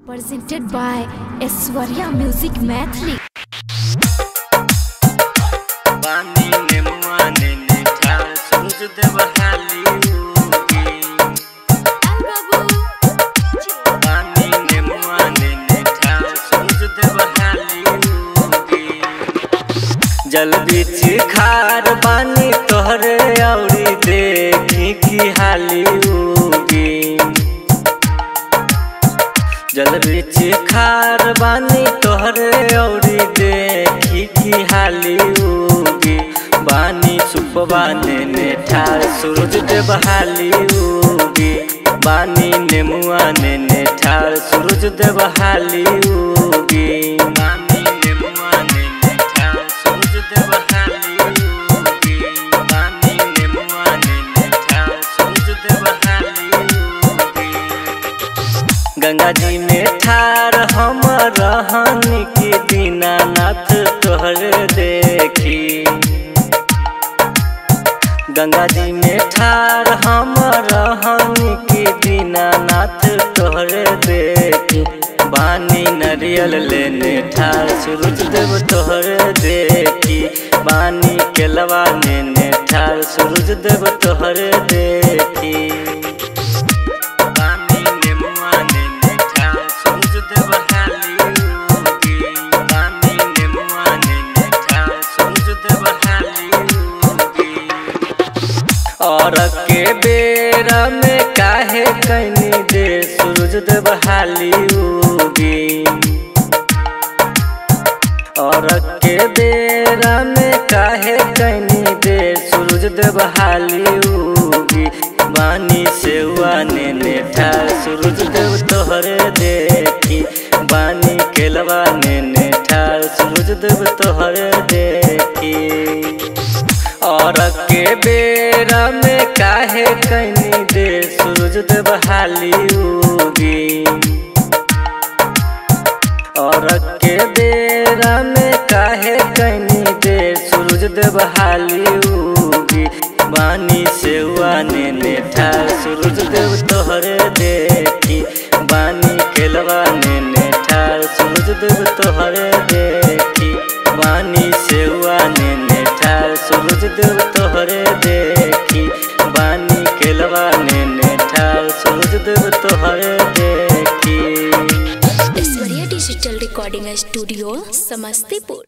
Presented by Aishwarya Music Maithili. पानी नेमुआ नेने ठार सूरज देव हाली उगी। पानी नेमुआ नेने ठार सूरज देव हाली उगी। जल बीच खार पानी तोहरे औरी देखी की हाली उगी। जल बीच खार बानी तोहरे औरी देखी की हाली उगी। बानी सुपवा नेने ठार सूरज देव हाली उगी। बानी नेमुआ नेने ठार सूरज देव हाली उगी। बानी नेमुआ नेने ठार सूरज देव हाली उगी। बानी नेमुआ नेने ठार सूरज देव हाली उगी। गंगा जी में ठार हम रहन की दीनानाथ तोहरे देखी। गंगा जी में ठार हम रहन की दीनानाथ तोहरे देखी। बानी नरियल लेने ठार सूरज देव तोहरे देखी। बानी केलवा नेने ठार सूरज देव तोहरे देखी। बानी नेमुआ नेने ठार सूरज देव हाली उगी। बानी नेमुआ नेने ठार सूरज देव हाली उगी। और के बेरा में काहे कैनी दे सूरज देव हाली उगी। और के बेरा में काहे कैनी दे सूरज देव हाली उगी। बानी सेवा नेने ठार सूरज देव तोहरे देखी। बानी केलवा नेने ठार सूरज देव तोहरे देखी। और के बेरा में काहे कैनी दे सूरज देव हाली उगी। और के बेरा में काहे कैनी दे सूरज देव हाली उगी। बानी सेवा नेने ठार सूरज देव तोहरे देखी। बानी केलवा नेने ठार सूरज देव तोहरे देखी। बानी सेवा नेने ठार सूरज देव तोहरे देखी। बानी केलवा नेने ठार सूरज देव तोहरे देखी। Aishwarya digital recording studio Samastipur.